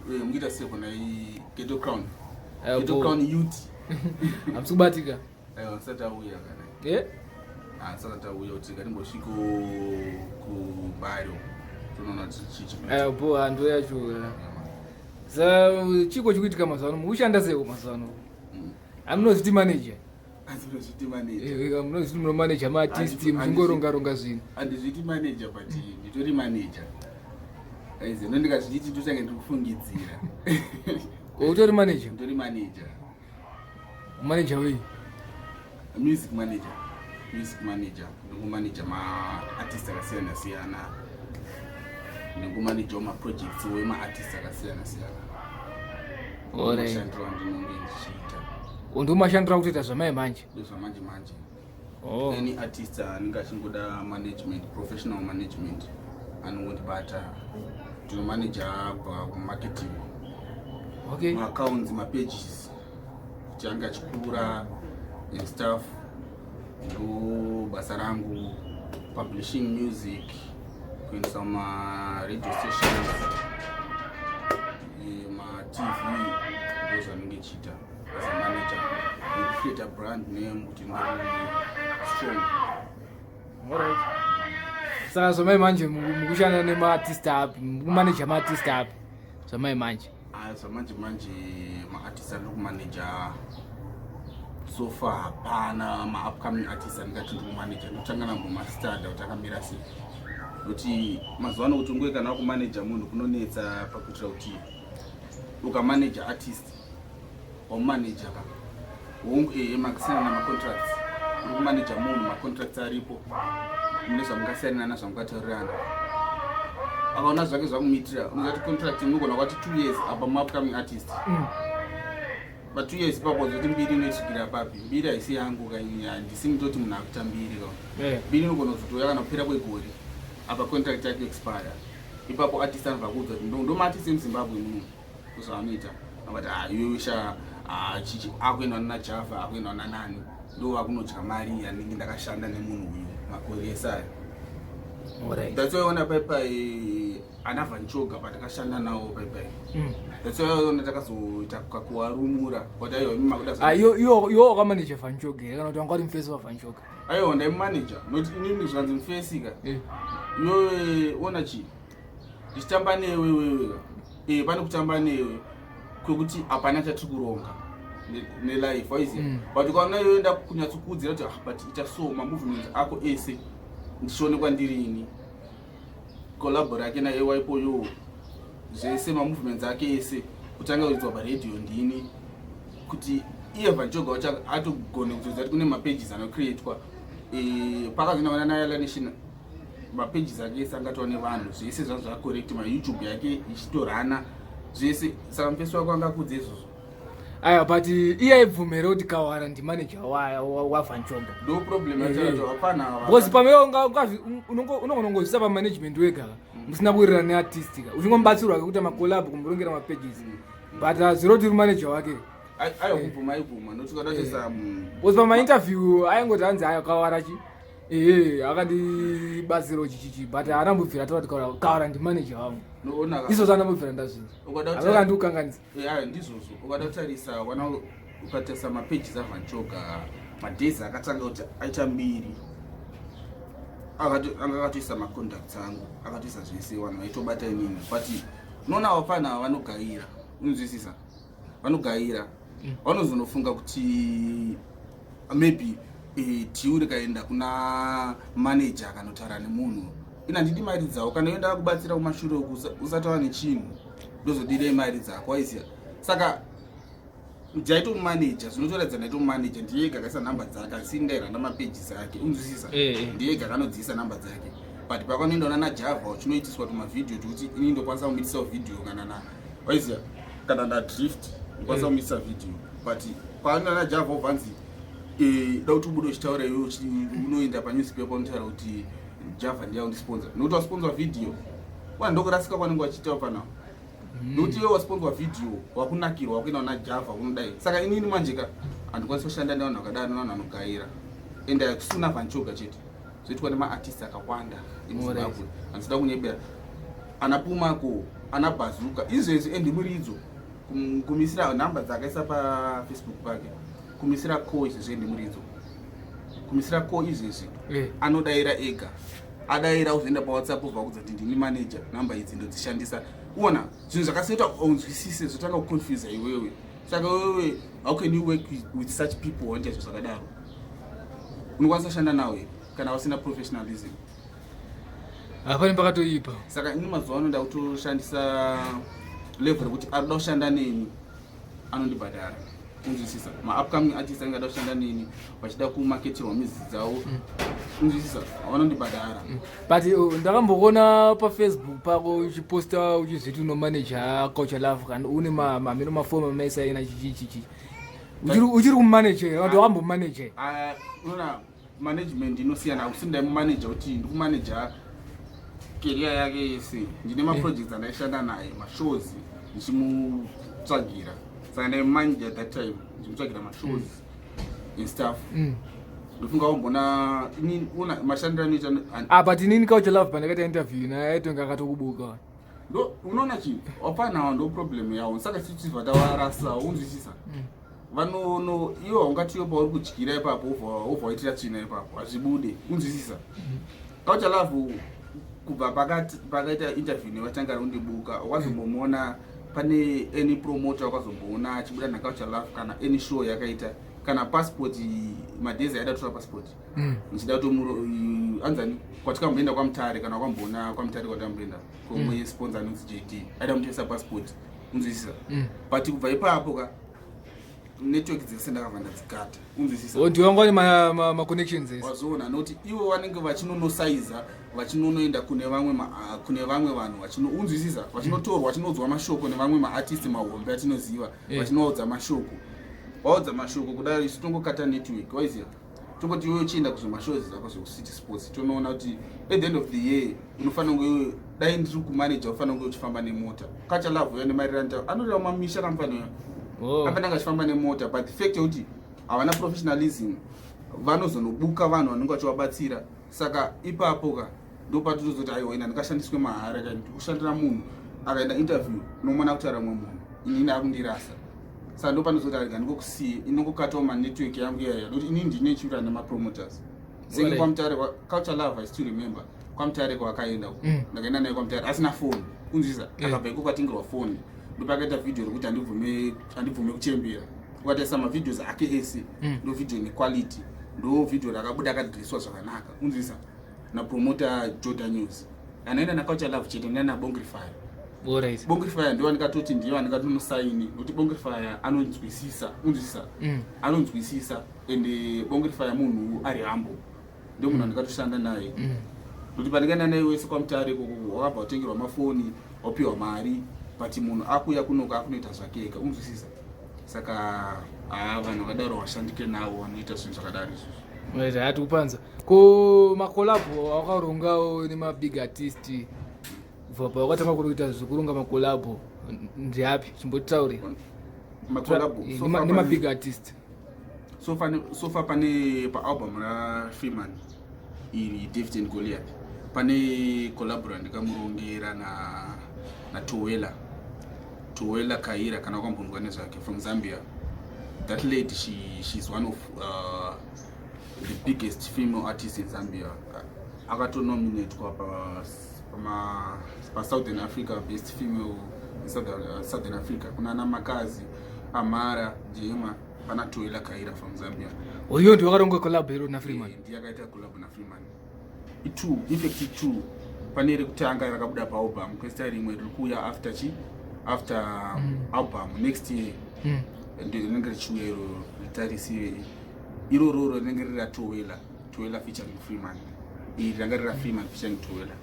Mukuita sei kona Ghetto Crown? Ghetto Crown youth. Hamsi kubatika. Aiwa, ndisati auya kana. Eh? Ah, ndisati auya kuti ngatimbosviko kumbare. Tonoona kuti chichi. Aiwa, bo hando yacho. Sa chiko chikuitika mazuva ano mukushanda seiko mazuva ano? Amunozviti manager. Andinozviti manager. Eh, munozviti munomanager maartist muchingoronga ronga zvinhu. Andizviti manager, but nditori manager. Aizi, no ndikazviti ndochange ndiri kufungidzira. Utori manager? Nditori manager. Manager wei? Music manager. Music manager. Ndikumanager maartist akasiyana siyana. Ndikumanager maprojects wemaartist akasiyana siyana. Alright. Mashandiro andinonge ndichiita. Ndomashandira kutoita zvamai manje. Ndozvamanje manje. Oh. Any artist anenge achingoda management, professional management, anongondibata. Ndinomanager kubva kumarketing, maaccounts, mapages kuti ange achikura and stuff. Ndo basa rangu, publishing music, kuendesa maradio stations, matv. Ndo zvanenge chiita as a manager, nekucreate a brand name kuti inge strong. Alright. Saka zvamai manje mukushanda nemaartist api? Mukumanager maartist api? Zvamai manje. Ah, zvamanje manje maartist andiri kumanager so far hapana maupcoming artist andingati ndiri kumanager. Ndikutanga nambomastada kuti akamira sei, nokuti mazuva ano kuti ungoe kana wakumanager munhu kunonetsa, pakuitira kuti ukamanager artist, wamumanager ka, hongu, ehe, makasiyana namacontracts. Uri kumanager munhu, macontracts aripo, mune zvamungasiyanirana, zvamukataurirana. Akaona zvake zvakumuitira, unoziva kuti contract unogona kwati 2 years apa muupcoming artist, pa 2 years ipapo zoti mbiri inoisvikira papi? Mbiri haisi yangu kaini, handisi nditoti munhu akuita mbiri ka. Mbiri inogona kuzotouya kana kupera kwegore, apa contract yake expire. Ipapo artist anobva kuudza kuti ndo maartist emuZimbabwe muno zvaanoita, akati, "Ah, iwewe sha, ah, chichi akuendwa naJava, akuendwa nanani, ndo vakunodya mari yanenge ndakashanda nemunhu uyu makore ese aya." That's why ona paipai ana Van Choga patakashanda nawo paipai. That's why ona takazoita kakuwarumura kuti aiwa, imi makuda. Ah, iwo wakamanager Van Choga here, kana kuti wanga uri mufesi waVan Choga? Aiwa, ndaimanager, nokuti inini zvanzi mufesi ka. Iwewe ona chii, ndichitamba newe wewe ka, pane kutamba newe kwekuti hapana chatiri kuronga nelife, waiziva. But ukaona iwe enda kunyatsokuudzira kuti, "Ah, but ita so," mamovements ako ese ndichionekwa ndirini, collabo rake naewaipoyo zvese, mamovements ake ese kutanga kuridzwa paredhiyo ndini, kuti iye Van Choga wacho atogone kutoziva kuti kune mapages anocreatwa. Pakazoenda naYala Nation, mapages ake ese angatova nevanhu, zvese zvazvo zvacorrect, maYouTube yake ichitorana zvese. Saka mufesi wako angakudza izvozvo? Aya, but iye aibvumere kuti Kawara ndimanager waVan Choga? Ndo problem yacho, hapana. Because pamwe unogona kungozvisa pamanagement wega musina kuwirirana neartist ka, uchingomubatsirwa ke kuita macollab, kumurongera mapages, but hazviro kuti uri manager wake. Aiwa, kubvuma aibvuma, nokuti ukada Because pamainterview aingoti hanzi, "Ayo, Kawara chi, ehe, akandibatsirawo chichichi," but haana mbobvira ataura kuti Kawara ndimanager wangu. Izvozvo haana mbobvira ndazvinzwa. Ukada Ndikukanganisa. Ya, ndizvozvo. Ukada kutarisa wana, ukatarisa mapages aVan Choga, madays akatanga kuti aita mbiri, anga akatoisa macontacts angu, akatoisa zvese, vanhu vaitobata inini. But unoona vapana vanogaira, unonzwisisa, vanogaira, vanozonofunga kuti maybe tiu rikaenda kuna manager akanotaura nemunhu, ina handidi mari dzavo. Kana yoenda kubatsira kumashure uku, usati wava nechinhu, ndozodirei mari dzako, waiziya? Saka ndaitomumaneja, zvinotoratidza ndaitomumaneja. Ndiyega akaisa nhamba dzake, asi ndairanda mapages ake, unzwisisa? Eh. Ndiyega akanodziisa namba dzake, but pakanoendaona naJava uchinoitiswa tumavhidhiyo tukuti ini ndokwanisa kumuitisawo vhidhiyo, kana na, waiziya, kana nadrift ndokwanisa kumuitisa vhidhiyo. But paanoenda naJava ubvanzi, da kuti ubude uchitaura iwe, unoenda panewspaper unotaura kuti Java ndiya undisponsor, nokuti wasponsorwa vhidhiyo wana. Ndokurasika kwanenge wachiitawo panapa, nokuti iwe wasponsorwa vhidhiyo, wakunakirwa, wakuenda kuna Java unodai. Saka inini manje ka handikwanisi kushanda nevanhu vakadaro, nevanhu vanogaira. Ende hakusina Van Choga chete, zvoitwa nemaartist akawanda emuZimbabwe. Handisida kunyebera, ana Pumako. Ana Bazuka izvezvi, Andy Muridzo kumisira nhamba dzakaisa paFacebook pake, kumisira ko izvezvi Andy Muridzo kumisira ko izvezvi. Anodaira ega, adaira uzoenda paWhatsApp, ubva kudza kuti ndini manager, nhamba idzi ndodzishandisa. Uona zvinhu zvakasoita unzwisise, zvotanga kuconfusa iwewe. Saka wewe, how can you work with such people wanoita zvinhu zvakadaro? Unokwanisa kushanda nawo here kana vasina professionalism? Hapane pakatoipa. Saka ini mazuva ano ndakutoshandisa level rekuti arikuda kushanda neni anondibhadhara, unzwisisa? Maupcoming artist anenge ada kushanda neni vachida kumaketirwa music dzavo, unzwisisa, vanondibhadhara. But ndakambokuona paFacebook pako uchiposta uchizviti unomanaja Culture Love, kana une mamino mafomu amaisaina chichichichi. Uchiri kumanaja here vantu wakambomanaja? Ah, unoona management inosiyana. Hakusi ndaimumanaja kuti ndikumaneja career yake yese. Ndine maprojects andaishanda naye, mashows ndichimutsvagira, saka ndaimanaja that time ndichimutsvagira mashows and stuff. Ndofunga wambona una mashandiro anoita. Ah, but inini Culture Love pandakaita interview naye aitonge akatokubuka. Ndo unoona chi wapanawo, ndo problem yawo. Saka tichibva tawarasa, unzwisisa? Vanono iwo haungati iwe pauri kudyira ipapo wobva waitira tsvina ipapo, hazvibude, unzwisisa? Culture Love kubva pakaita interview nevatanga kundibuka, wakazombomuona pane any promoter? Wakazomboona achibuda naCulture Love kana any show yakaita, kana passport, madays aida kutora passport ndichida kutomuro anzani kwatikamboenda kwaMutare, kana wakamboona kwaMutare kwatamboenda komwe sponsor anonzi JD aida kutengesa passport, unzwisisa? But kubva ipapo ka network dzese ndakabva ndadzikata, unzwisisa? Oh, ndiwe wanga une maconnections ese. Wazoona nokuti ivo vanenge vachinonosaiza, vachinonoenda kune vamwe kune vamwe vanhu unzwisisa, vachinotorwa, vachinodzwa mashoko nevamwe maartist mahombe atinoziva. Vachinoudza mashoko, waudza mashoko kudaro, isu tongokata network, waiziva? Tongoti iwe uchienda kuzvemashows zvako zvekuCity Sports, tonoona kuti at the end of the year unofanira kunge iwe, dai ndiri kumanager, unofanira kunge uchifamba nemota. Culture Love uya nemarirani anoreva mamisha kamufanira afananga achifamba nemota, but the fact yekuti havana professionalism, vanozonobuka vanhu vanenge vachivabatsira. Saka ipapo ka ndopatotozoti aiwa, ina ndingashandiswe mahara ka kushandira munhu akaenda interview nomwana kutaura mumwe munhu, inini akundirasa. Saka ndopanozoti arega ndingokusiye, inongokatawo manetwork yangu iyaya, nokuti inini ndine chiura nemapromoters senge kwaMutare. Culture Love, I still remember kwaMutare kwakaenda uko. Ndakaenda naye kwaMutare asina foni, kunzwisa? Akabva iko kwatengerwa foni, ndopakaita vhidhiyo rekuti handibvume kuchembera. Ukatarisa mavideos ake ese, ndo vhidhiyo nequality, ndo vhidhiyo rakabuda akadhiriswa zvakanaka, unzwisa, napromoter Jordan News. Anaenda naCulture Love chete, ndaenda naBongrifire. Bongrifire ndiwo andikatoti ndiyo andikatonosaini, nokuti Bongrifire anonzwisisa, unzwisisa? Anonzwisisa, and Bongrifire munhu ari humble, ndio munhu andikatoshanda naye, nokuti pandikaenda naye wese kwaMutare ikoko wakabva watengerwa mafoni, wapiwa mari, but munhu akuuya kunoka akunoita zvake ega, unzwisisa? Saka haa, vanhu vakadaro washandike navo, vanoita zvinhu zvakadaro izvozvo. Right, hati kupanza ko macollabo wakarongawo nemabig artist kubva pawakatanga kuita zvekuronga macollabo, ndeapi? Chimbotaure. Macollabo? Nemabig artist. So far pane paalbum raFreeman iri, David and Goliath, pane collabo randikamurongera na naTowela Towela Kaira, kana wakambonzwa nezvake, from Zambia. That lady, she's one of the biggest female artists in Zambia. Akatonominatwa paSouthern Africa best female in Southern Africa. Kuna ana Makazi, Amara Jema, pana Towela Kaira from Zambia. Uyo ndiwo wakaronga collab iro naFreeman? Ndiye akaita collab naFreeman. I2, in fact i2. Pane rekutanga rakabuda paalbum, kwesita rimwe riri kuuya after chi after album next year. Rinenge richiuya iroro, ritarisire irororo rinenge riri raTowela, Towela featuring Freeman. Iri ranga riri raFreeman featuring Towela.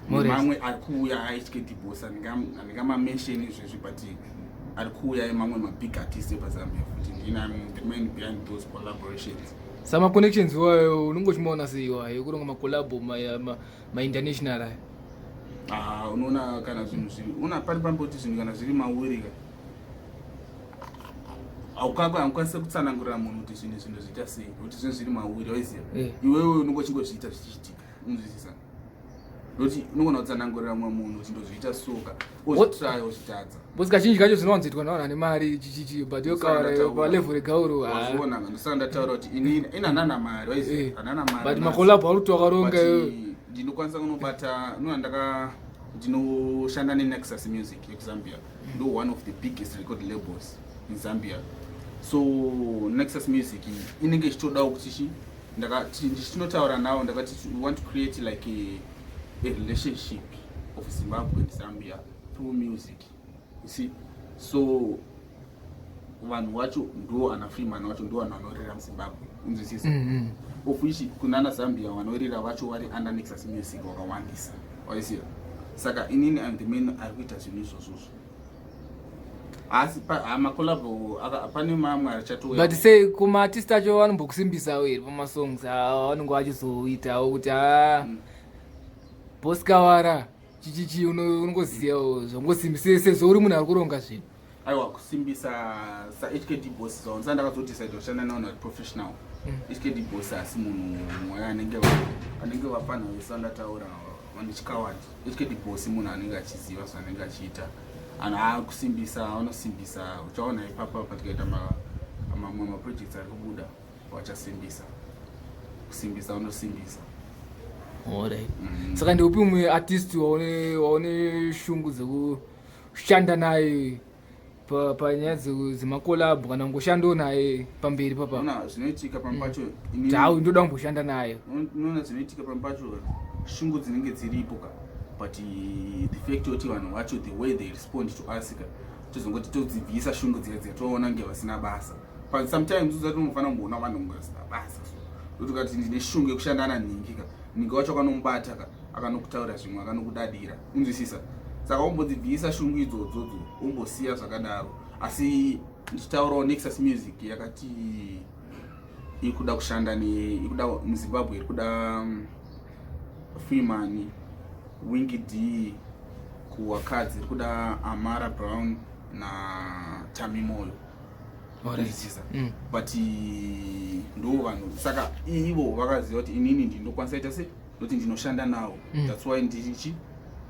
Nemamwe ari kuuya aityedibosa, handingamamention izvezvi, but ari kuuya emamwe mabig artist epaZambia futi. Ndini, I'm the man behind those collaborations. Sama connections iwayo unonge uchimaona sei iwayo ekuronga macollabo mainternational aya? Ah, unoona kana zvinhu zviri una pane pamboti zvinhu kana zviri mauri ka, haukwanisi kutsanangurira munhu kuti zvinhu zviita sei, nokuti zvinhu zviri mauri, waiziva? Iwewe unonge uchingozviita zvichiitika, unzwisisa? Nokuti unogona kutsanangurira mumwe munhu kuti ndozviita soka, ozvitraya, ozvitadza. Because kazhinji kacho zvinowanzoitwa navanhu ane mari chichichi, but yokaura palevel regauro. Wazviona, ndosaka ndataura kuti ini hanana mari, waiziva. Hanana mari. But macollabo ari kuti wakaronga. But ndinokwanisa kunobata nona ndaka ndinoshanda neNexus Music yekuZambia, ndo one of the biggest record labels in Zambia. So Nexus Music inenge ichitodawo kuti chi ndakati ndichinotaura navo, ndakati we want to create like a relationship of Zimbabwe and Zambia through music, you see. So vanhu vacho ndo ana Freeman vacho, ndo vanhu vanorira muZimbabwe, unzwisisa? Of which kunana Zambia vanorira vacho vari under Nexus Music vakawandisa, waisiya. Saka inini am the man ari kuita zvinhu izvozvozvo, asi macollabo pane mamwe achatouya. But sei kumaartist acho vanombokusimbisawo here pamasongs avanenge vachizoitawo kuti ha, Boss Kawara, chichichi, unongozivawo zvongosimbisa sezvo uri munhu ari kuronga zvinhu? Aiwa, kusimbisa saHKD Boss zvao, ndisati ndakazodecide kushanda navanhu vari professional. HKD Boss asi munhu mweya anenge vapfanha vese vandataura vane chikawadi. HKD Boss munhu anenge achiziva zvaanenge achiita. Anhu akusimbisa, vanosimbisa, uchaona ipapa patikaita mamwe maprojects ari kubuda, vachasimbisa. Kusimbisa vanosimbisa. Alright. Saka ndeupi umwe artist waune shungu dzekushanda naye panyaya dzemacollabo, kana kungoshandawo naye pamberi papa? Ona zvinoitika pamwe pacho Tau ndoda kumboshanda naye. Unoona zvinoitika pamwe pacho, shungu dzinenge dziripo ka, but the fact yekuti vanhu vacho, the way they respond to us ka, tozongoti todzibvisa shungu dziya dziya, toona kunge vasina basa. But sometimes uzati unofanira kumboona vanhu kunge vasina basa, so kuti ukati ndine shungu yekushanda nanhingi ka, nhingi wacho akanomubata ka, akanokutaura zvimwe, akanokudadira, unzwisisa? Saka umbodzibvisa shungu idzodzodzo, umbosiya zvakadaro. Asi ndichitaurawo, Nexus Music yakati iri kuda kushanda ne iri kuda muZimbabwe, iri kuda Freeman, Winky D. Kuwakadzi iri kuda Amara Brown naTami Moyo. Unzwisisa? But ndo vanhu, saka ivo vakaziva kuti inini ndinokwanisa ita se nokuti ndinoshanda navo. That's why ndichi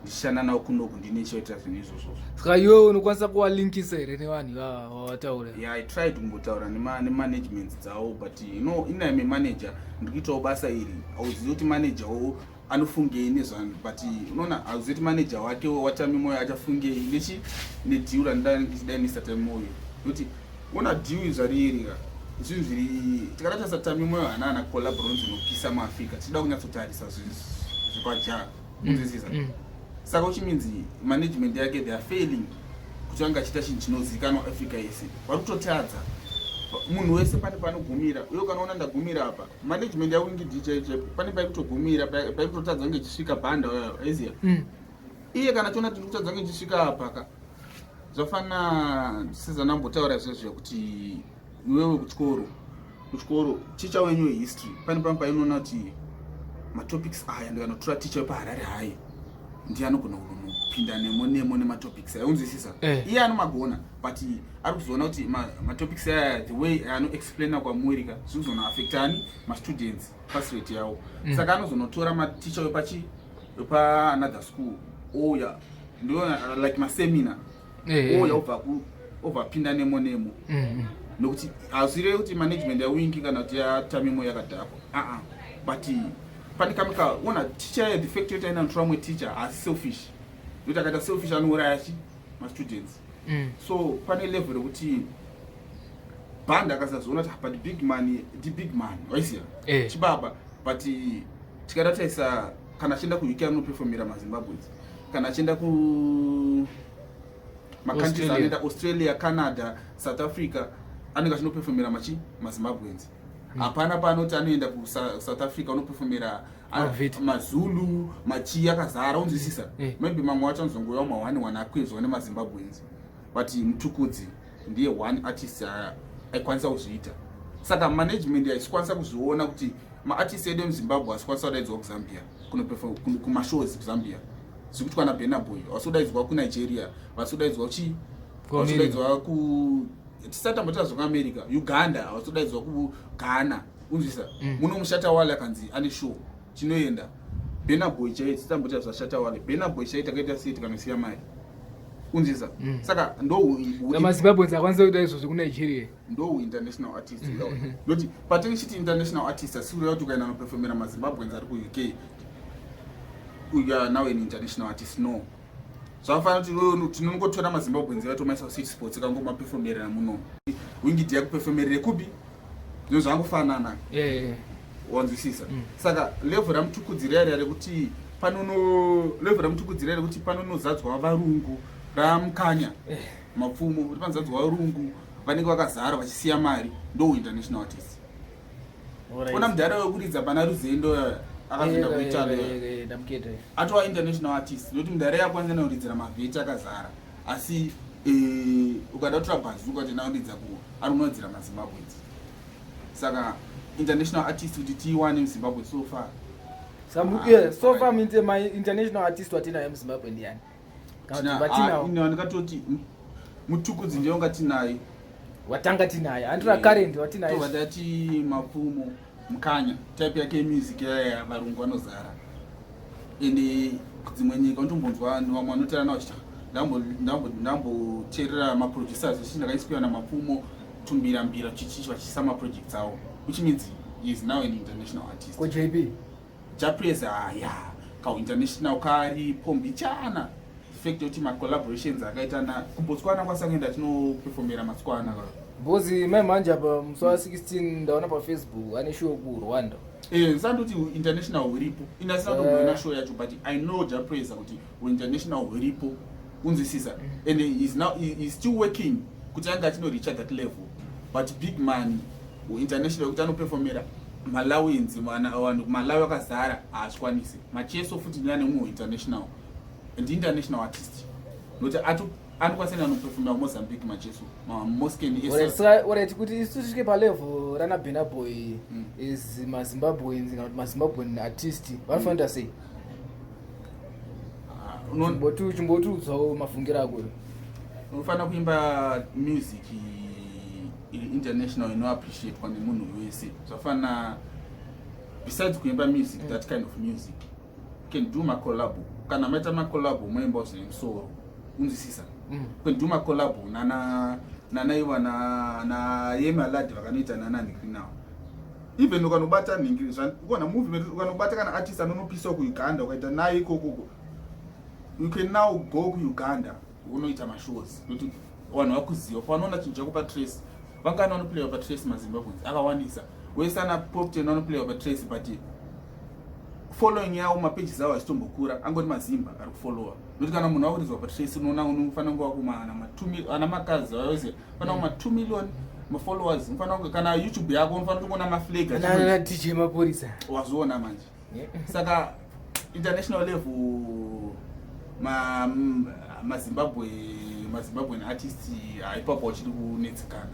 ndichishanda navo kunoku, ndine chivaitira zvinhu izvozvozvo. Saka iwe unokwanisa kuwalinkisa here nevanhu ivava wawataura? Yeah, I tried kumbotaura nemanagement dzavo, but you know, iname manager ndikuitawo basa iri, hauzivi kuti manager wo anofungei nezvanhu. But unoona, hauzivi kuti manager wake waTami Moyo achafungei nechi nedeal randidainisa Tami Moyo, nokuti ona deal zvariri ka, zvinhu zviri tikadatarisa, Tami Moyo haana ana collabo rinopisa muAfrica. Tichida kunyatsotarisa zvepaja, unzwisisa? Saka which means management yake, they are failing kuti vange achiita chinhu chinozivikanwa Africa yese. Vari kutotadza. Munhu wese pane panogumira. Uye ukanoona ndagumira apa, management yaWinky D chaipo pane paikutogumira, paikutotadza kunge ichisvika bhanda, aiziya. Iye kana chiona tiri kutadza kunge ichisvika apa ka, zvafana sezvanambotaura izvozvo kuti iwewe kuchikoro ticha wenyu wehistory, pane pamwe painoona kuti matopics aya ndikanotora ticha wepaHarare High ndiye anogona kunopinda nemo nemo nematopics aya, unzwisisa? Iye anomagona, but ari kuzoona kuti matopics aya, the way anoexplaina kwamuri ka, zviri kuzonoaffectani mastudents, pass rate yavo. Saka anozonotora maticha wepachi wepaanother school, ouya, ndo like maseminar, ouya obva pinda nemo nemo, nokuti hazvirevi kuti management yaWinky kana kuti yaTamimo yakadhakwa, aa. But pane kamwe kaona ticha, the fact yekuti aina mumwe teacher haasi selfish, nokuti akaita selfish anouraya chi mastudents. So pane level rekuti band akasazoona kuti, but big man ndi big man, waiziya? Chibaba. But tikada taisa, kana achienda kuUK anoperformera maZimbabweans, kana achienda ku macountries anoenda Australia, Canada, South Africa, anenge achinoperformera machi maZimbabweans. Hapana paanoti anoenda kuSouth Africa unoperformera maZulu, machii akazara, unzwisisa? Maybe mamwe wacho anozongouya ma1 1 akwezwa nemaZimbabweans, but Mutukudzi ndiye one artist aikwanisa kuzviita. Saka management haisikwanisa kuzviona kuti maartist edu emuZimbabwe asikwanisa kudaidzwa kuZambia kumashows kuZambia, zvekuti kwana Burna Boy vasi kudaidzwa kuNigeria, vasi kudaidzwa kuchi, vasi kudaidzwa ku, tisati tambotira zvekuAmerica, Uganda, vasi kudaidzwa kuGhana, unzwisa? Muno muShatta Wale akanzi ane show, tinoenda. Burna Boy chaiye tisamboita zvaShatta Wale. Burna Boy chaiye takaita sei tikanosiya mari? Unzisa. Saka ndo namaZimbabweans akwanisa kuita izvozvo kuNigeria. Ndo international artist uyawo. Noti patinenge international artist, asi kureva kuti ukaenda noperformera maZimbabweans ari kuUK, you are now an international artist? No. Zvakafanira kuti tinongotora maZimbabweans vatomaisa kuCity Sports, kangomaperformerera muno. Winky D yakuperformerere kupi? Zvinhu zvangofanana. Wanzwisisa? Saka level raMutukudzi riya rekuti panono, level raMutukudzi riya rekuti panonozadzwa varungu, raMukanya Mapfumo, kuti panozadzwa varungu vanenge vakazara vachisiya mari, ndo international artist. Ona mudhara wekuridza pana Ruzendo akazoenda kuItaly. Ndamuketa. Atova international artist nokuti mudhara yakwanisa noridzira mavheti akazara, asi ukada kutora bhazuka kuti naoridza ku ari kunoridzira maZimbabweans. Saka international artist kuti tiiwane muZimbabwe so far So far minte my international artist watinaye muZimbabwe ndiani? Kana kuti vatinawo? Ndikatoti Mutukudzi ndiye unga tinaye. Watanga tinaye, andira current watinaye. Tobva tati Mapfumo, Mukanya, type yake yemusic yaya varungu vanozara. Ende dzimwe nyika unotombonzwa vamwe vanoteera navo vachiti ndamboteerera maproducers echi, ndakaiswa naMapfumo tumbira mbira chichichi vachiisa maprojects avo, which means he is now an international artist. Ko JP? Jah Prayzah, ya, kauinternational karipo mbichana. The fact yekuti macollaborations akaita na kuBotswana kwasangoenda tinoperformera matswana. Because mai manje apa musi wa16 ndaona paFacebook ane show kuRwanda. Ndisandoti international huripo, indasina kutomboona show yacho, but I know Jah Prayzah kuti international huripo, unzwisisa? And he is now he is still working kuti ange achinoreacha that level. But big money international yekuti anoperformera Malawians, vanhu kuMalawi vakazara, haazvikwanisi. Macheso futi ndiane mumwe international, ndi international artist nokuti anokwanisa enda anoperformera kuMozambique, Macheso, Mosken. Alright, kuti isu tisvike palevel rana Burna Boy is maZimbabweans kana kuti maZimbabwean artist vanofanira sei? Chimbotiudzawo mafungiro ako. Unofanira kuimba music iri international inoappreciatwa nemunhu wese. Zvafana, besides kuimba music, that kind of music, can do macollabo. Kana maita macollabo, moimbawo zvine musoro, unzwisisa? Can do macollabo nana nanaiwa na Yemi Alade vakanoita nana Nhingiri. Even ukanobata Nhingiri, ukaona movement, ukanobata kana artist anonopisawo kuUganda, ukaita naye ikokoko, you can now go kuUganda unoita mashows nokuti vanhu vakuziva. Pavanoona chinhu chako paTrace, vangani vanoplayiwa paTrace? MaZimbabweans akawandisa wese ana Poptain vanoplayiwa paTrace, but following yavo, mapages avo achitombokura, angori maZimba ari kufollowa. Nokuti kana munhu akuridzwa paTrace, unoona unofanira kunge wakumana ana makazi vayoziva, fanira kuma 2 million mafollowers, unofanira kunge kana YouTube yako unofanira kutoona maflag. Nana DJ Maphorisa. Wazoona manje. Saka international level, maZimbabwe, maZimbabwean artist haipapo wachiri kunetsekana.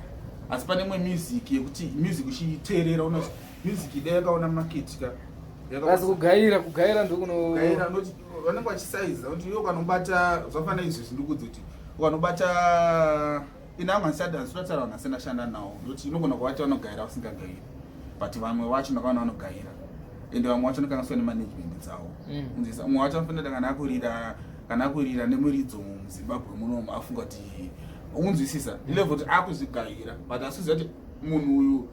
Asi pane imwe music yekuti music uchiteerera una music idai yakaona market ka. Asi kugaira ndokuno Kugaira noti vanenge vachisaiza kuti iwe ukanobata zvafanira izvi zvindikudzi kuti ukanobata ine amwe handisati vanhu asina shanda nawo, nokuti inogona kuvati vanogaira usingagairi, but vamwe vacho ndakaona vanogaira, ende vamwe vacho vanokanganiswa nemanagement dzavo. Unzisa, umwe wacho anofanira kana akurira nemuridzo muZimbabwe munomu, afunga kuti, unzwisisa, ilevel kuti akuzvigaira, but asiziva kuti munhu uyu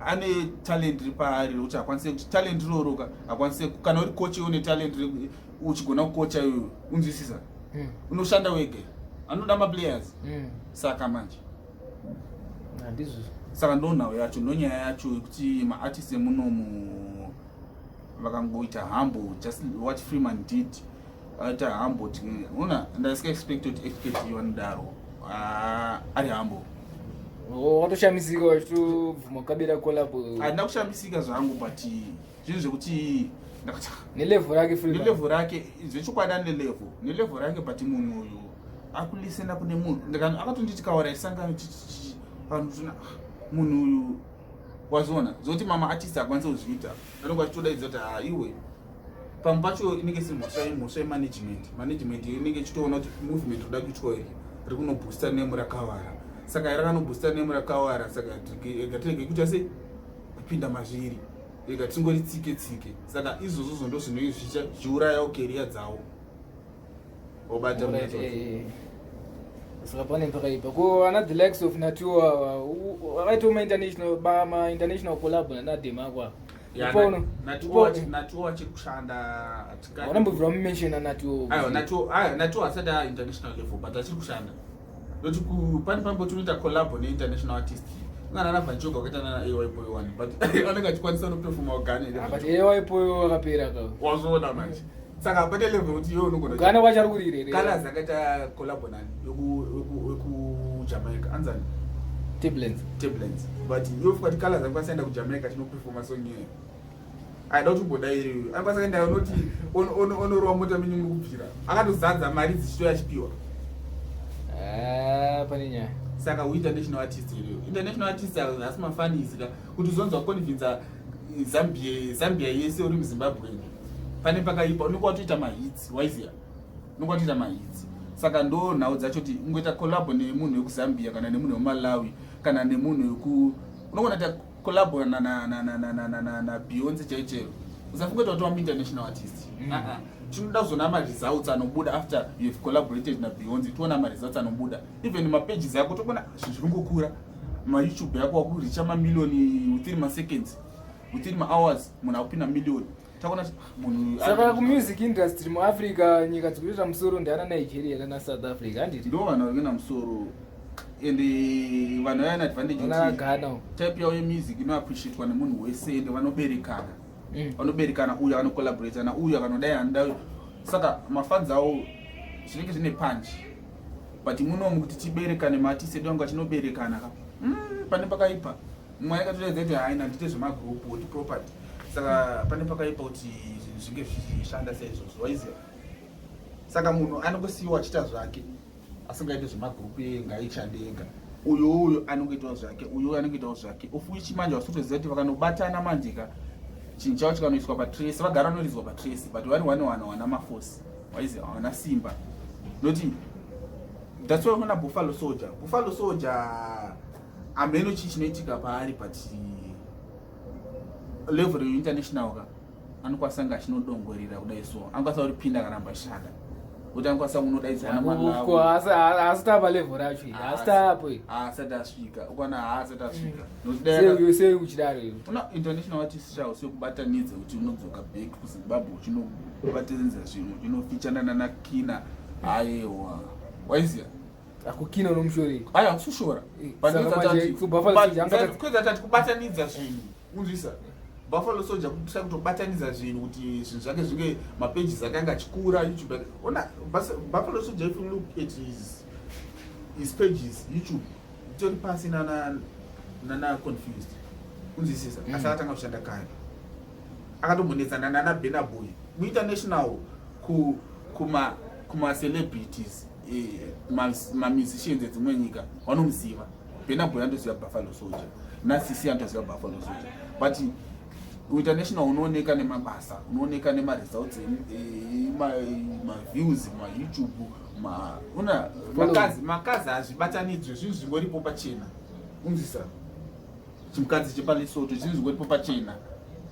ane talent iri paari rekuti akwanise kuti talent iroroka akwanise. Kana uri coach, une talent uchigona kukocha iyoyo, unzwisisa? Unoshanda wega, anoda maplayers. Saka manje Handizvo. Saka ndo nhau yacho, ndo nyaya yacho yekuti maartist emunomu vakangoita humble, just what Freeman did, aita humble. Una ndaisika expect kuti XKT vanodaro. Ah, ari humble. Watoshamisika wachitobvuma kukabira collab? Handina kushamisika zvangu, but zvinhu zvekuti ndakati Nelevel rake Freeman. Nelevel rake, zvechokwadi ane level, nelevel rake, but munhu uyu akulisena kune munhu. Akatonditi kaura isangano vanhu tuna munhu uyu, wazoona zvokuti mama artist akwanise kuzviita, anenge achitodaidza kuti ha, iwe. Pamwe pacho inenge isiri mhosva, imhosva yemanagement. Management inenge ichitoona kuti movement roda kuitwa iri riri kunoboosta name rakawara, saka rakanoboosta name rakawara, saka ngatirege kuita sei, kupinda mazviri. Ega tingori tsike tsike. Saka izvozvo ndo zvinenge zvichiurayawo career dzavo. Wobata. Alright, saka pane pakaipa. Ko ana the likes of Natiwa vakaitawo ma-international ma-international collab nanaDemakwa? Natiwa achiri kushanda. Vanambobvira mumentiona Natiwa. Aiwa, Natiwa asati ainternational level, but achiri kushanda. Noti pane pambo tinoita collabo neinternational artist, ungana naVanchoga wakaita nana AY Boy one, but anenge achikwanisa noperforma Uganda. But AY Boy wakapera ka. Wazviona manje, saka pane level kuti iwe unogona. Ghana kwacho ari kurire. Calaz akaita collabo nani wekuJamaica, anzani? Tablens. Tablens. But iwe fuka kuti Calaz akwanisa enda kuJamaica achinoperforma song iyoyo, aida kuti umbodai anokwanisa kuenda unoti onorova mota menyu muri kubvira akatozadza mari dzichitoya achipiwa. Ah, pane nyaya. Saka uinternational artist iriyo, international artist asi mafanisi ka kuti uzonzwa convinza Zambia yese uri muZimbabwe, pane pakaipa. Unenge watoita mahits, waiziya, unenge watoita mahits. Saka ndo nhau dzacho kuti ungoita collabo nemunhu wekuZambia kana nemunhu wemalawi kana nemunhu weku, unogona kuita collabo naBeyonce chaiyo chaiyo, usafunga kuti watova international artist. Ah, ah. Tinoda kuzoona maresults anobuda after you have collaborated naBeyonce. Tiona maresults anobuda, even mapages ako tokuona zvinhu zviri ngokura, maYouTube yako wakuricha mamillioni within maseconds, within mahours munhu akupinda million, takuona kuti, ah, munhu. Saka kumusic industry muAfrica, nyika dzikutoita musoro ndiana Nigeria nana South Africa, handiti? Ndo vanhu vari kuenda musoro, ende vanhu vayana advantage Nana kuti Ghana. Type yavo yemusic inoappreciatwa nemunhu wese, ende vanoberekana. Vanoberekana, uyu anocollaborata nauyu, akanodai anoda uyu. Saka mafans avo zvinenge zvine punch. But munomu kuti tiberekane, maartist edu angu achinoberekana ka, pane pakaipa. Mumwe akatoedza kuti haina ndite zvemagroup kuti property. Saka pane pakaipa kuti zvinhu zvinge zvichishanda saizvozvo, waiziva. Saka munhu anongosiyiwa achiita zvake, asingaiti zvemagroup ega, aishande ega. Uyu uyu anongoitawo zvake, uyu uyu anongoitawo zvake, of which manje vasutoziva kuti vakanobatana manje ka, chinhu chavo chikanoiswa patrace, vagara vanoridzwa patrace, but vari one one hawana maforce, waiziva, hawana simba. Noti that's why kuna Buffalo Soldier. Buffalo Soldier hameno chii chinoitika paari, but level reinternational ka anokwanisa kunge achinodongorera kudai, so anokwanisa kuripinda akaramba achishanda, kuti anokwanisa kunodaidzwa naMalawi. Asi tapa level racho iri, asi tapo. Haasati asvika, ukwana haasati asvika. Sei uchidaro iwe? Una international artist chao sekubatanidza kuti unodzoka back kuZimbabwe uchinobatanidza zvinhu, uchinofichana nanaKina, aiwa, waiziya. AkuKina unomushorei? Aya kusushora. Saka manje, so Buffalo Soldier Kwedza tati kubatanidza zvinhu, unzwisa, Buffalo Soldier kusa kutobatanidza zvinhu kuti zvinhu zvake zvinge mapages ake anga achikura, YouTube yake. Ona Buffalo Soldier, if you look at his pages, YouTube itori pasi nana Confused, unzwisisa. Asi akatanga kushanda kare, akatombonetsana nana Burna Boy muinternational kuma kumacelebrities, mamusicians edzimwe nyika vanomuziva Burna Boy, anotoziva Buffalo Soldier, nasisi anotoziva Buffalo Soldier. But kuinternational unooneka nemabasa, unooneka nemaresults, maviews, maYouTube, una makazi hazvibatanidzwe, zvinhu zvingoripo pachena, unzwisa. Chimukadzi chepaLesotho, zvinhu zvingoripo pachena,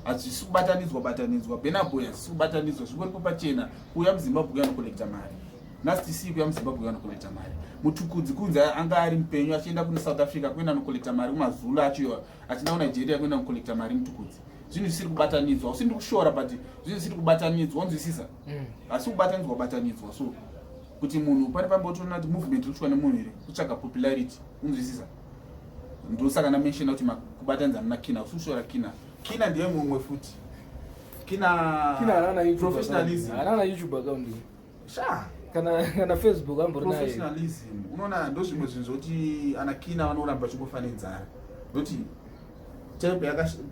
hazvisi kubatanidzwa batanidzwa. Burna Boy hazvisi kubatanidzwa, zvingoripo pachena. Kuuya muZimbabwe kuanokolekta mari, Nasty C kuuya muZimbabwe kuanokolekta mari. Mutukudzi kunze anga ari mupenyu, achienda kune South Africa kuenda anokolekta mari, kumaZulu acho, achienda kuNigeria kuenda kukolekta mari Mutukudzi. Zvinhu zvisiri kubatanidzwa, usindi kushora, but zvinhu zvisiri kubatanidzwa, unzwisisa. Hasi kubatanidzwa batanidzwa, so kuti munhu pane pambotoona kuti movement iri kuitwa nemunhu here kutsvaga popularity, unzwisisa. Ndosaka ndamentiona kuti kubatanidza naKina, usi kushora Kina. Kina ndiye mumwe futi. Kina. Kina haana YouTube. Professionalism. Haana YouTube account. Sha. Kana Facebook ambori naye. Professionalism, unoona, ndo zvimwe zvinhu zvoti ana Kina vanoramba vachingofa nenzara, ndoti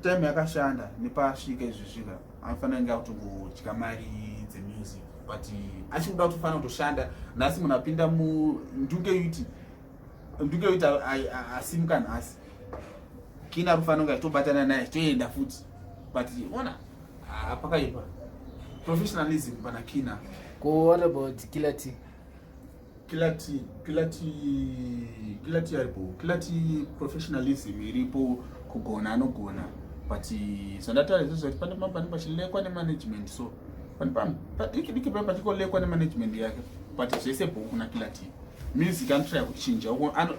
time yakashanda nepasvika izvi svika anofanira kunge akutongodya mari dzemusic, but achikuda kutofanira kutoshanda. Nhasi munhu apinda mundunge yuti, ndunge yuti asimuka nhasi, Kina ari kufanira kunge achitobatana naye achitoenda futi, but ona pakaipa professionalism pana Kina. Ko what about Killer T? Killer T, Killer T, Killer T aripo. Killer T professionalism iripo, kugona anogona. But zvandataura izvozvo kuti pane pamwe panenge pachilekwa nemanagement, so pane pamwe padiki diki pamwe pachikolekwa nemanagement yake, but zvese bhuku kuna Killer T. Music anotraya kuchinja.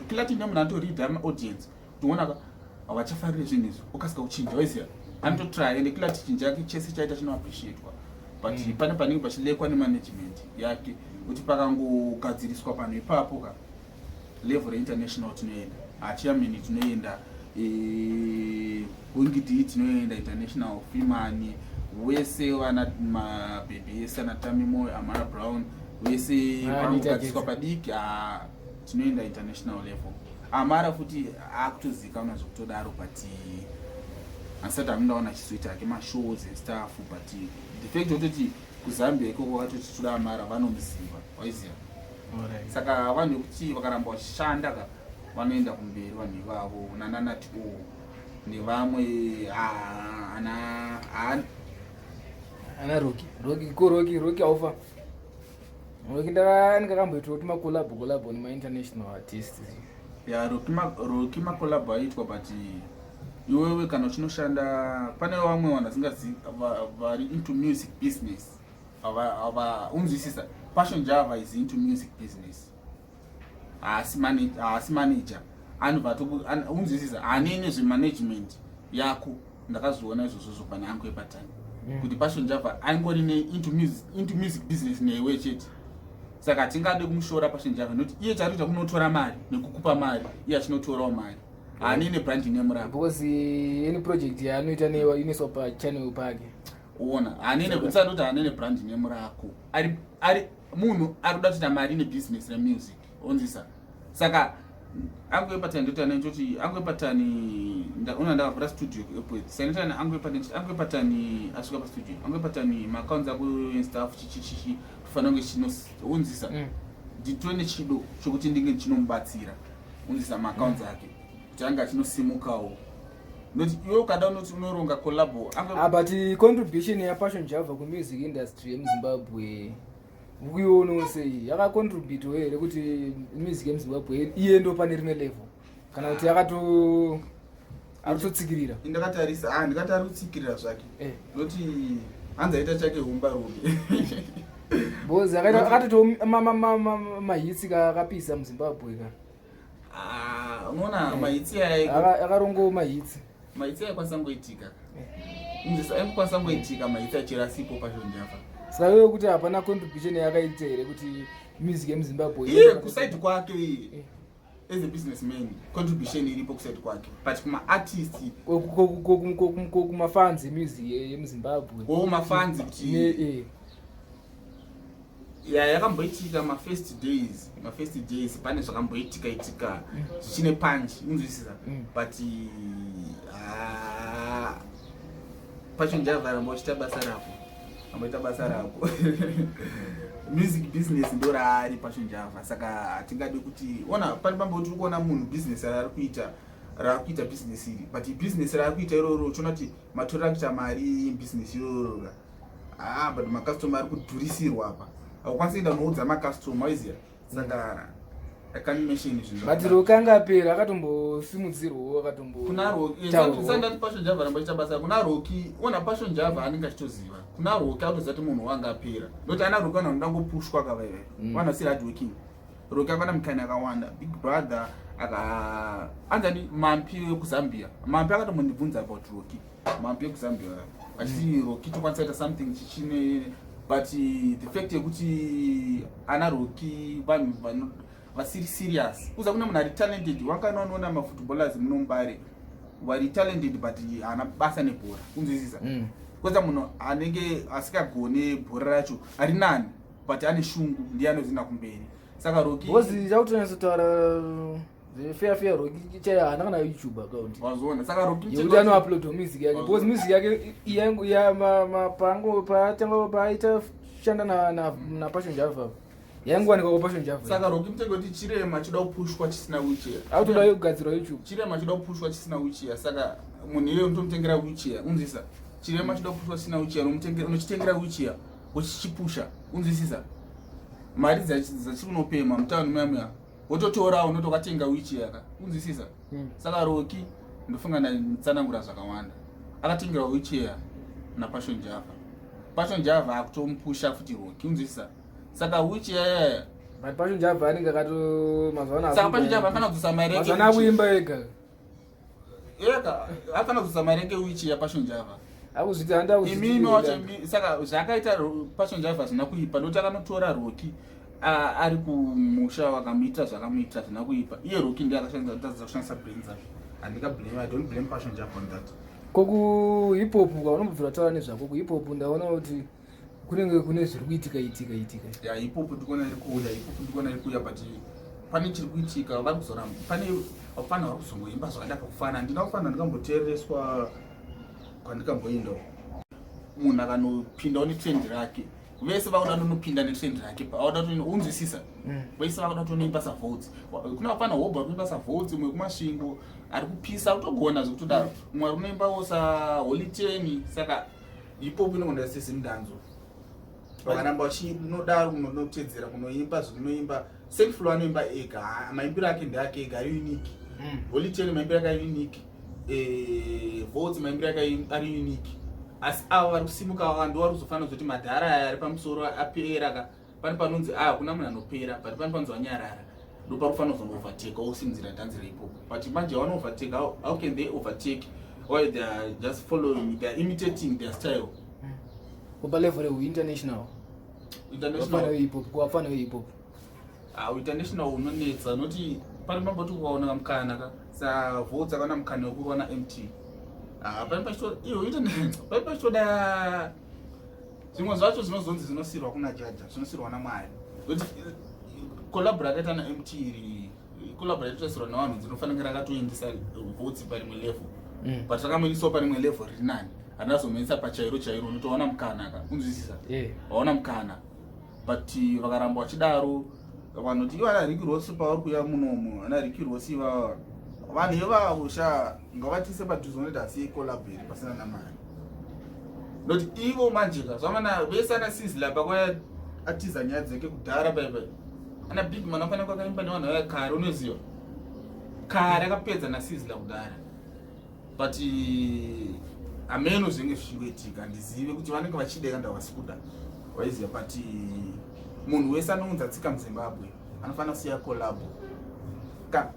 Killer T nemunhu anotoreada maaudience kuti onaka havachafarire zvinhu izvi, okasika kuchinja, waiziva, anototraya. Ende Killer T chinja yake chese chaita chinoappreciatwa, but pane panenge pachilekwa nemanagement yake, kuti pakangogadziriswa panhu ipapo ka, level reinternational tinoenda, hachiamini tinoenda, Winky D tinoenda international, Freeman wese, vana mabhebhi ese, ana Tami Moyo, Amara Brown wese, Ah, pangogadziriswa Anita. padiki, ah, tinoenda international level. Amara futi akutozikanwa zvekutodaro, but asati amundaona achizoita hake mashows and stuff, but the fact yototi kuZambia ikoko vatoti toda Amara, vanomuziva, waiziva. Saka vanhu vekuti vakaramba vachishanda ka, vanoenda kumberi vanhu ivavo, nananati o nevamwe, ah, ana Ana Roki, Roki ko, Roki, Roki aufa Roki ndakakamboitawo kuti macollabo collabo nemainternational artists. Ya, Roki macollabo aitwa, but iwewe kana uchinoshanda pane vamwe vanhu vasingazivi vari into music business, unzwisisa, Passion Java is into music business, haasi manager, anobva unzwisisa, haanei nezvemanagement yako. Ndakazviona izvozvozvo pane angu epatani kuti Passion Java angori into music business newe chete. Saka hatingade kumushora Passion Java nokuti iye chaari kuita kunotora mari nekukupa mari, iye achinotorawo mari, haanei nebrand name rako. Because any project yaanoita newa inoiswa pachannel pake. Uona, hanene kutsana kuti hanene brand name rako, ari munhu ari kuda kuita mari nebusiness remusic, onzisa. Saka angu epatani ndotana ndoti angu epatani una ndakavhura studio kuAirport, sanitani angu epatani, angu epatani asvika pastudio, angu epatani maaccounts ako and stuff, chichichichi tofanira kunge chinounzisa. Nditove nechido chokuti ndinge ndichinomubatsira, unzisa, maaccounts ake kuti ange achinosimukawo, noti iwe ukada unoti unoronga collabo angu. Ah, but contribution yaPassion Java kumusic industry yemuZimbabwe ukuionawo sei? Yakacontributawo here kuti music yemuZimbabwe iendewo pane rimwe level, kana kuti yakato arikutotsikirira? Ndakatarisa, ah, ndikati ari kutsikirira zvake noti hanzi aita chake humbarume. Because akatoitawo mahits akapisa muZimbabwe ka. Ah, unoona mahits aya Akarongowo mahits. Mahits aikwanisa ngoitika, aikwanisa ngoitika mahits achirasipo Passion Java. Saka iwe kuti hapana contribution yakaita here kuti music yemuZimbabwe Iye kuside kwake iye as a businessman, contribution iripo kuside kwake, but kumaartist Kumafans emusic yemuZimbabwe. Ko mafans kuti ya yakamboitika mafirst days, mafirst days pane zvakamboitika itika zvichine punch, unzwisisa. But ah, Passion Java ramba uchiita basa rako, amboita basa rako, music business ndo raari Passion Java. Saka hatingadi kuti ona pane pambo tiri kuona munhu business raari kuita, raari kuita business iri, but business raari kuita iroro uchiona kuti matorero akuita mari business iroro, ah, but macustomer ari kudhurisirwa apa, haukwanisi kuenda unoudza macustomer, waiziya. Saka I can't mention zvinhu. But Roki anga apera, akatombosimudzirwawo, akatombo Kuna Roki taurwawo. Sandati Passion Java ramba ichita basa. Kuna Roki, ona Passion Java anenge achitoziva kuna Roki, autoziva kuti munhu wanga apera, nokuti ana Roki vanhu vanoda ngopushwa kavaive vanhu vasiri hard working. Roki akana mikana yakawanda, big brother aka anzani Mampi wekuZambia, Mampi akatombondibvunza about Roki, Mampi wekuZambia achiti Roki tokwanisa kuita something chichine, but the fact yekuti ana Roki vanhu vasiri serious, uza kune munhu ari talented, wakana unoona mafootballers munoMbare vari talented but haana basa nebhora, unzwisisa. Kwanza munhu anenge asikagone bhora racho ari nani, but ane shungu, ndiye anozoenda kumberi. Saka Roki Because chakutonyatsotaura fair fair, Roki chaiyo haana kana YouTube account Wazoona, saka Roki yekuti anoupload music yake, because music yake pango paatanga paaita shanda naPassion Java yaingowanikwa kwaPassion Java. Saka Roki mutenge kuti chirema chida kupushwa chisina wheelchair. Akutoda kugadzirwa YouTube. Chirema chida kupushwa chisina wheelchair, saka munhu iyoyo unotomutengera wheelchair, unzwisisa. Chirema chida kupushwa chisina wheelchair, unochitengera wheelchair uchichipusha, unzwisisa. Mari dzachiri kunopema mutauni muya muya, wototora unotokatenga wheelchair ka, unzwisisa. Saka Roki ndofunga ndatsanangura zvakawanda. Akatengerwa wheelchair naPassion Java. Passion Java akutomupusha futi Roki, unzwisisa? Saka wheelchair yaya, But Passion Java anenge akato mazuva ano. Saka Passion Java afana kudzosa mari yake. Mazuva ano akuimba ega. Ega afana kudzosa mari yake wheelchair Passion Java. Akuzviti handa akuzviti. Imimi wacho, saka zvakaita Passion Java zvina kuipa, ndokuti akanotora Roki ari kumusha, vakamuita zvakamuita, zvina kuipa. Iye Roki ndiye akashandisa kushandisa brain dzake. Handika blame, I don't blame Passion Java on that. Ko kuhip hop kaunombobvira taura nezvako, kuhip hop ndaona kuti kunenge kune zviri kuitika itika itika. Ya, hip hop ndikuona iri kuuya, hip hop ndikuona iri kuuya, but pane chiri kuitika, vari kuzoramba, pane vapfana vari kuzongoimba zvakada pakufana. Handina kufana, ndikamboteerereswa kwandikamboendawo, munhu akanopindawo netrend rake, vese vakuda tonopinda netrend rake, vakuda unzwisisa. Vese vakuda tonoimba saVoltz. Kuna vapfana hobho vari kuimba saVoltz, umwe kuMasvingo ari kupisa, kutogona zvekutodaro, umwe ari kunoimbawo saHoly Ten. Saka hip hop inogona seZimdancehall, vakaramba vachinodaro kunotedzera kunoimba zvinoimba. Saintfloew anoimba ega, maimbiro ake ndeake ega, ari unique. Holy Ten maimbiro ake ari unique, Voltz maimbiro ake ari unique, asi avo vari kusimuka ava ndo vari kuzofanira kuzoti madhara aya ari pamusoro apera ka. Pane panonzi a hakuna munhu anopera, but pane panonzi wanyarara, ndo pari kufanira kuzongovertake osimudzira dhanzi reipopo. But manje vanovertake, how can they overtake while they are just following, they are imitating their style? Kupa level international. International. Hip hop, kuwafana hip hop. Ah, international unonetsa, noti pane pamboti ukaona mukana ka saVoltz akaona mukana wekuona MT. Ah, pane pachito iyo pane pachitoda zvimwe zvacho zvinozonzi zvinosirwa kuna jaja, zvinosirwa naMwari, kuti collab rakaita naMT iri, collab raitoisirwa nevanhu dzinofanira rakatoendesa Voltz parimwe level. But rakamuisawo parimwe level riri nani, handina zomuendesa pachairo chairo. Unotoona mukana ka, unzwisisa? Waona mukana, but vakaramba vachidaro, vanoti ivo ana Ricky Ross pavari kuuya munomu, ana Ricky Ross ivava, vanhu ivavo sha, ngavatise padhuze, unoita asi collab here pasina namari? Noti ivo manjeka zvamana vese ana Sizzla pakwaya atiza nyaya dzake kudhara paipai, ana Big Man afana kwakaimba nevanhu vaya kare, unoziva kare akapedza naSizzla kudhara, but hameno zvinenge zvichingoitika, handizive kuti vanenge vachida kana vasi kuda, waiziva. But munhu wese anounza tsika muZimbabwe anofanira kusiya collabo,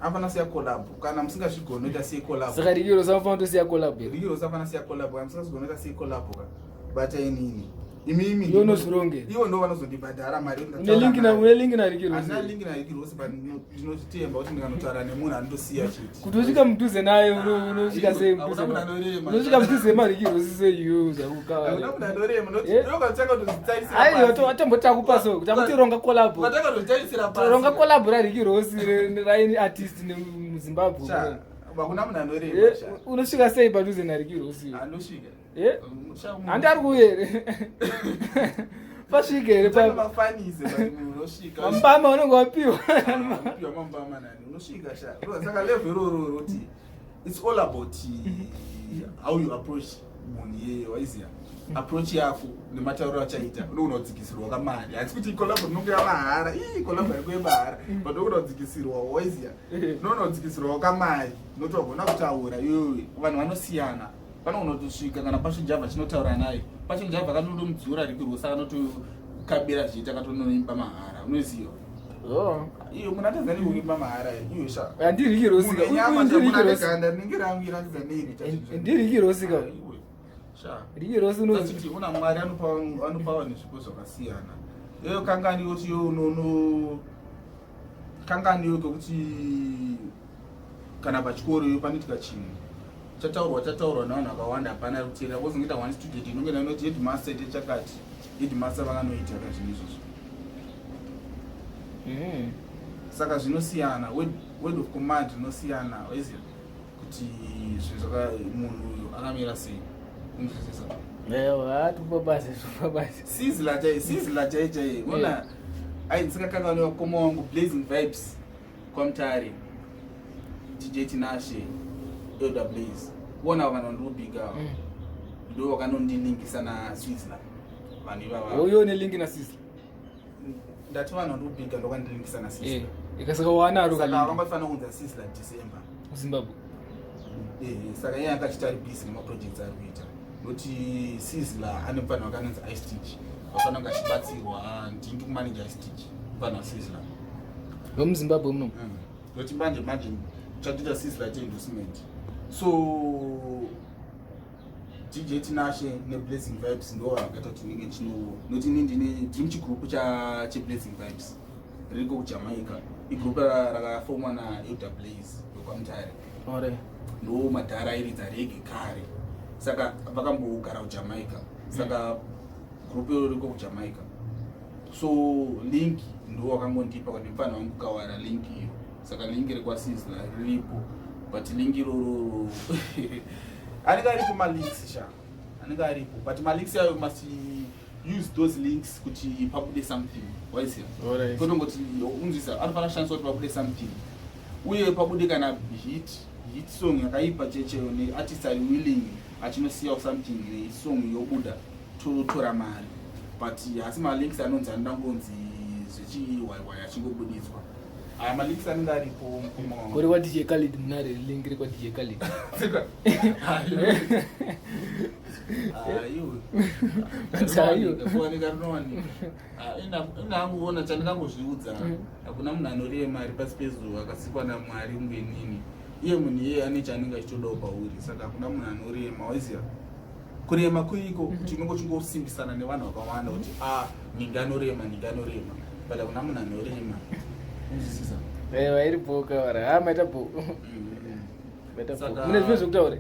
anofanira kusiya collabo. Kana musingazvigoni oita siye collabo. Saka Ricky Ross anofanira kutosiya collab here? Ricky Ross anofanira kusiya collabo. Kana musingazvigoni oita siye collabo ka, bata inini, imimi. Iwe unozvironge. Ivo ndo vanozondibhadhara mari. Une link na, une link na Ricky Ross? Handina link naRicky Ross, but ndinozvitemba kuti ndikanotaura nemunhu anotosiya chete. Kuti usvika mudhuze naye, unosvika sei mudhuze? Hakuna munhu anorema. Unosvika mudhuze maRicky Ross sei iwe? Hakuna munhu anorema. Eh? Ndokatanga kutozvitarisira Aiwa, pasi. atombotakupa so takuti ronga collab. Ukatanga kutozvitarisira pasi. Ronga collab raRicky Ross raini artist muZimbabwe. Sha, hakuna munhu anorema sha. Unosvika sei padhuze naRicky Ross iwe? Anosvika. Eh? Sha, Handi ari kuuya here? Pasvike here? Utanga mafanise, but munhu unosvika. Mambama unenge wapiwa. Upiwa mambama nani, unosvika sha. Saka level iroro roti it's all about how you approach munhu iyeye, waiziya, approach yako nematauriro achaita, unogona kudzikisirwa kamari. Hatisi kuti collab rinonge yamahara, ii collab hariko yemahara, but unogona kudzikisirwa, waiziya, unogona kudzikisirwawo kamari noti wagona kutaura iwewe. Vanhu vanosiyana, panogona kutosvika kana Passion Java chinotaura naye, Passion Java kanotomudzura Ricky Ross, akanotokabira zviita, akatonoimba mahara, unoziva. Oh. Iyo munhu atadza nekuimba mahara iyo sha. Handi Ricky Ross ka. Uyu ndi Ricky Ross. Ganda rinenge rangu iratidza nei kuita zvinhu Ndi Ricky Ross ka. Iwe, sha. Ricky Ross unozi Tachiti una Mwari anopa vanhu zvipo zvakasiyana. Iyo kangani yoti yo unono kangani yo kekuti kana pachikoro iyo panoitika chinhu, chataurwa chataurwa nevanhu vakawanda, hapana ari kuteerera, kuzongoita one student inonge inoti headmaster ite chakati, headmaster vakanoita ka zvinhu izvozvo. Saka zvinosiyana, word of command rinosiyana, waiziva kuti zvinhu zvaka munhu uyu akamira sei, unzwisisa? Ewa, tupa basi, tupa basi. Sizzla chai, Sizzla chai chai, ona ai ndisikakanganwe vakoma wangu Blazing Vibes kwaMutare, DJ Tinashe, Elder Blaze, kuona vanhu vandikubhiga, ndo vakanondilingisa naSizzla, vanhu ivava. Uyo une link na Sizzla? Ndati vanhu vandikubhiga ndokandilingisa naSizzla. Ikasaka wanaro Saka kalink. vangafanira kunza Sizzla December. Zimbabwe. Saka iye akachita ari busy nemaprojects ari kuita, noti Sizzla ane mufanira wake anonzi Istitch, vafanira kunge achibatsirwa. Ndini kumanager Istitch, mufanira waSizzla. VemuZimbabwe muno? Noti manje manje chatoita Sizzla cheendorsement. So DJ Tinashe neBlessing Vibes ndo vakaita kuti ndinge chino, noti ini ndine ndiri muchigroup cheBlessing Vibes ririko kuJamaica. Igroup rakafomwa naElder Blaze wekwaMutare. Ndo madhara airidza reggae kare, saka vakambogara kuJamaica, saka group iro riko kuJamaica. So link ndo wakangondipa kuti mufana wangu kawara link iyo. Saka link rekwaSizzla riripo, but link iroro anenge aripo, malinks sha anenge aripo, but malinks ayo must use those links kuti pabude something, waiziva? Kotongoti unzwisa, anofanira kushandiswa kuti pabude something, uye pabude kana hit song yakaipa checheyo neartist ari willing achinosiyawo something, nesong yobuda, totora mari. But asi malinks anonzi anoda ngonzi zvechiwaiwai achingobuditswa, aya malinks anenge aripo, mukoma wangu. Kuri kwaDJ Khalid munare link rekwa DJ Khalid? Aiwe. Kuwanika, rinowanika. Inanguona chandingangozviudza, hakuna munhu anorema ari pasi pezuva akasikwa naMwari kunge nini. Iye munhu iyeye ane chaanenge achitodawo pauri, saka hakuna munhu anorema, waiziva? Kurema kuriko kuti unenge uchingosimbisana nevanhu vakawanda kuti a ninge anorema, ninge anorema, but hakuna munhu anorema, unzwisisa? Aiwa, iri boka wara ha, maita bo, maita bo. Mune zvimwe zvekutaura?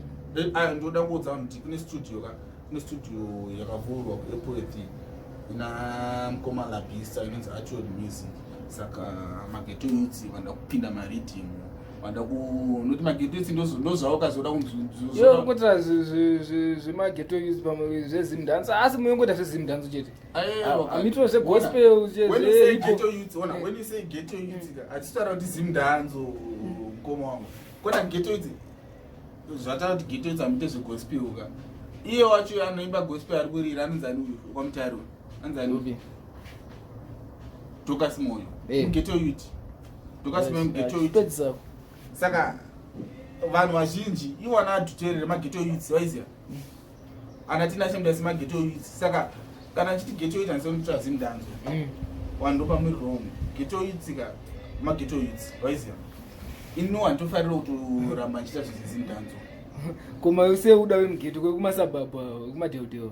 Aya, ndoda kuudza vanhu kuti kune studio ka, kune studio yakavhurwa kuEpworth ina mukoma Labista, inonzi Artworld Music. Saka maghetto youths vanoda kupinda mariddim, vanoda ku noti maghetto youths ndozvavo kazoda. Iwe uri kuitira zvemaghetto youth pamwe zveZimdance, asi munongoita zveZimdance chete? Amitiro zvegospel. When you say ghetto youths, ona, when you say ghetto youths ka, hatitaura kuti Zimdanzo, mukoma wangu. Kona ghetto youths, zvataura kuti ghetto youths amuite zvegospel ka, iye wacho anoimba gospel ari kurira anonzi ani uyu kwaMutare uyu? Anonzi ani? Upi? Dorcas Moyo. Ghetto youth, Dorcas Moyo, ghetto youth. Pedzisa. Saka vanhu vazhinji iwana adhuterere maghetto youths, waiziva? Ana Tinashe Mudasi maghetto youths. Saka kana nchiti ghetto youth, handisondotora Zimdanzo. Vanhu ndopamuri wrong. Ghetto youths ka, maghetto youths, waiziva? Ino handitofarira kutoramba nchiita zvezezimdanzo. Koma seuda vemughetto kwekumasabhabha, wekumadheudheu,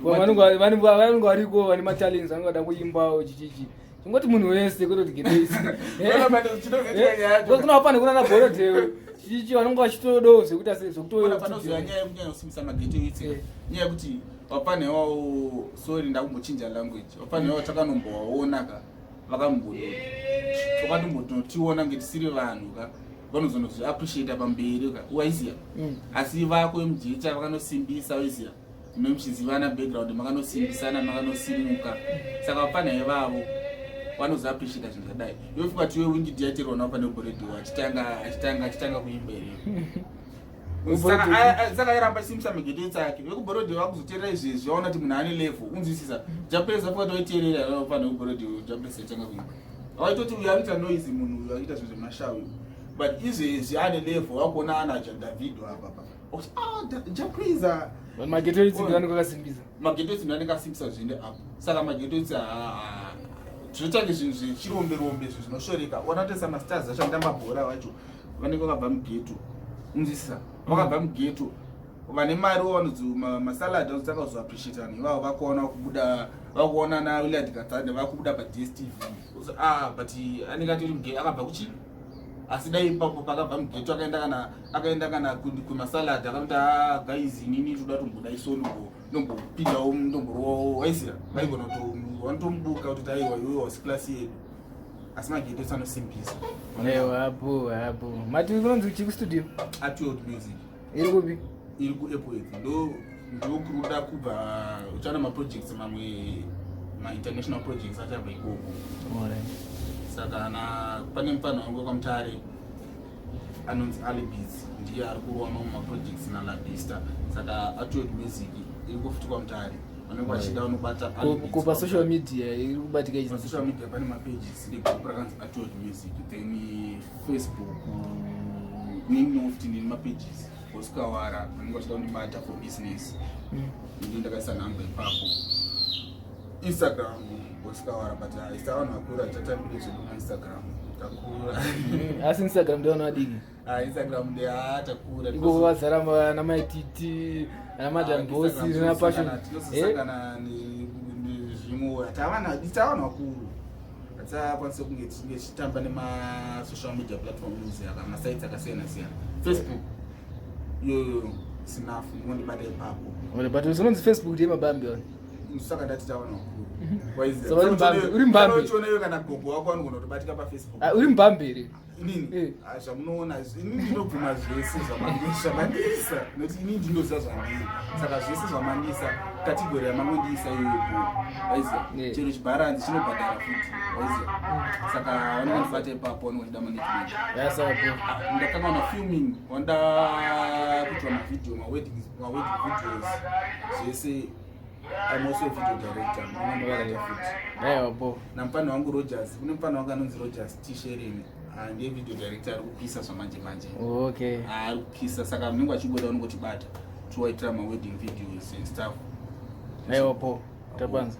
vanenge variko vane matalents, vanenge vada kuimbawo chichichi, chingoti munhu wese kwete kuti ghetto youth. Kuna pane kuna naBorodheo chichichi, vanenge vachitodawo zvekuita se Panozoya nyaya yekunyanya kusimbisa maghetto youths, nyaya yekuti vapane wawo, sorry, ndakumbochinja language, vapane wawo takanombowaona ka, vakambototiona kunge tisiri vanhu ka, vanozonozviappreciata pamberi ka, waiziya? Asi vako vemujecha vakanosimbisa, waiziya? Memuchizivana background, makanosimbisana, makanosimuka. Saka vapfana ivavo vanozoappreciata zvinhu zvadai. Iwe kuti iwe Winky D aiterwa navo pane Boredho achitanga achitanga achitanga kuimba here? Saka airamba achisimbisa maghetto youths ake vekuBorodheo, vakuzoteerera izvezvi vaona kuti munhu ane level, unzwisisa? Jah Prayzah fuka toiteerera vapfana vekuBorodheo, Jah Prayzah achitanga kuimba vaitoti uyu anoita noise, munhu uyu akuita zvinhu zvemashawi, but izvezvi ane level, vakuona ana Davido apa pa, okuti ah, Jah Prayzah. Maghetto youths vanenge vakasimbisa. Maghetto youths ndo anenge asimbisa zviende apo. Saka maghetto youths zvinotange zvinhu zvechirombe rombe, zvinhu zvinoshoreka. Wanotoisa mastars acho anotamba bhora vacho vanenge vakabva mughetto, unzwisisa? Vakabva mughetto, vane mariwo, vanonzi masalad, vanotanga kuzoappreciate vanhu ivavo vakuona kubuda, vakuona naWillard Katsande vakubuda paDStv. Ah, but anenge atori mughetto, akabva kuchi, asi dai ipapo pakabva mughetto akaenda kana kumasalad, akanoti, "Ah guys, inini toda tomboda iso ndombopindawo, ndomborowawo," waiziva? Vaigona vanotomubuka kuti aiwa, iwe wasi class yedu. Asi maghetto anosimbisa. Aiwa, apo apo mati kunonzi chii kustudio? Artworld Music. Iri kupi? Iri kuEpworth. Ndo kuruda kubva uchaona maprojects mamwe, mainternational projects achabva ikoko. Saka na pane mufana wangu wekaMutare anonzi Alibis, ndiye ari kurova mamwe maprojects naLabista. Saka Artworld Music iri kufuti kwaMutare, vanenge vachida vanobata. Ko pasocial media iri kubatika ichi? Pasocial media pane mapages egroup rakanzi Artworld Music, then Facebook. Nini futi ndine mapages, Boskawara, vanenge vachida kundibata for business. Ndi ndakaisa nhamba ipapo, Instagram Boskawara, but haisa vanhu vakuru, hachatambire zvedu maInstagram, takura. Asi Instagram ndivanhu vadiki. Ah, Instagram ndeatakura. Iko vazara namaititi namadambosi napassion. Tinosangana nezvimwe, tavanhu vakuru, hatisakwanisa kunge tichinge tichitamba nemasocial media platforms aka, masites akasiyana siyana. Facebook iyoyo sinafu, ndingondibata ipapo. But unonzi Facebook ndiye mabambi wani. Saka ndati tavanhu vakuru. Saka uri mbambe, uri mbambe. Uchionayo kana gogo wako anogona kutobatika paFacebook. Ah, uri mubambi here? Inini? Eh. Ah, zvamunoona inini ndinobvuma zvese zvamandisa, nokuti inini ndinoziva zvandiri. Saka zvese zvamandisa, category yamangondiisa iyoyo, waiziva. Chero chibharanzi chinobhadhara futi, waiziva. Saka vanongondibata ipapo, vanongondida management. Yasapo. Ndakanga filming, vanoda kuitwa mavideo, mawedding videos, zvese. I'm also a video director, munondobata futi. Aiwa, bo. Namufana wangu Rogers, kune mufana wangu anonzi Rogers Tisherini. Ah, ndiye video director ari kupisa zvamanje manje. Ari kupisa, saka munenge vachingoda unongotibata, towaitira mawedding videos and stuff. Aiwa, po tapanza.